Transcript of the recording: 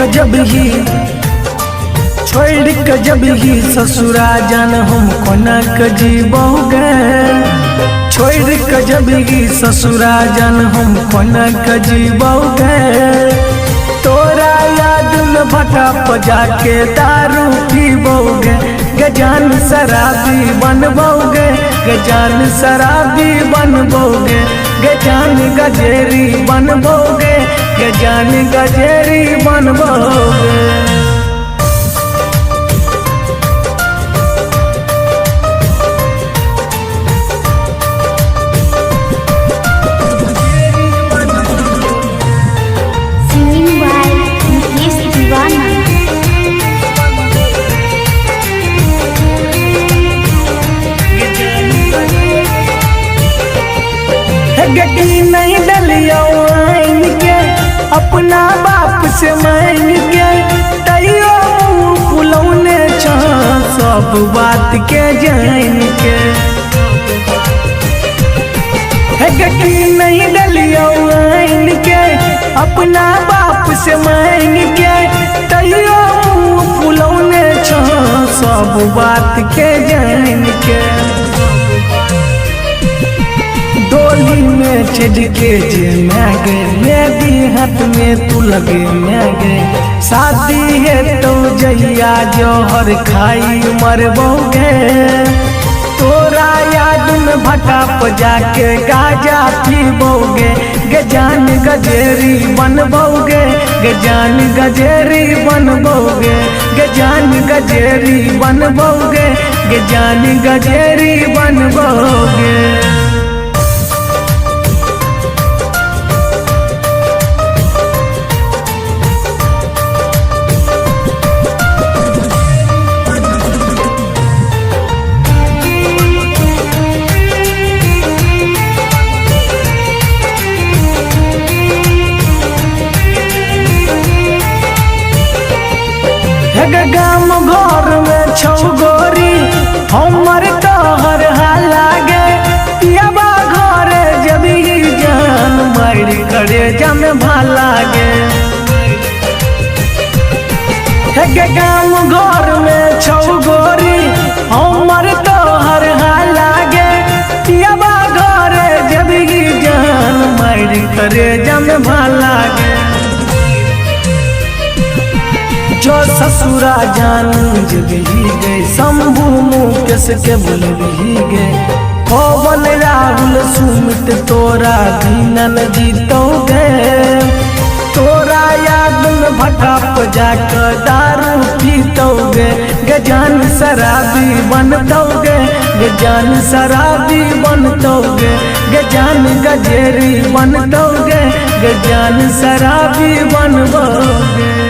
के जब ही, छोड़ के जब ही ससुरा जान हम कोना के जीबोगे। छोड़ के जब ही ससुरा जान हम कोना के जीबोगे। तोरा याद में भटा पजा के दारू पीबोगे, गजान शराबी बनबोगे, गजान शराबी बनबोगे, गजान गजेरी बनबोगे, गजान गजेरी बनबोगे। सिंगिंग बाय मुकेश दीवाना। गटी नहीं डलियो आइन के, अपना बाप से मांग के, तैयो मुँह फुलौने छ सब बात के जान के। गटी नहीं डलियो आइन के, अपना बाप से मांग के, तैयो मुँह फुलौने छ सब बात के जान के। डोली में चढ़ के जे मैं गे, मेरी हाथ में तू लगे मैं गे। शादी है तो जइया जोहर खाई मरबोगे। तोरा याद में भटा पजा के गाजा पीबोगे, गजान गजेरी बनबोगे, गजान गजेरी बनबोगे, गजान गजेरी बनबोगे, गजान गजेरी बनबोगे। गाम घर में छौ गोरी हमर तोहर हालागे, पियाबा घर जबी जान मार करे जम भालागे। गाम घर में छौ गोरी हमर तोहर हालागे, पियाबा घर जबी जान मार करे जम भालागे। जो ससुरा जान जब ही गए, शंभू मुकेश के बोलबही गे। पवन राहुल सुमित तोरा दीनन जीतोगे। तोरा याद में भटा पजा के दारू पीतोगे, गजान शराबी बनतोगे, गजान शराबी बनतोगे, गजान गजेरी बनतोगे, गजान शराबी बनबोगे।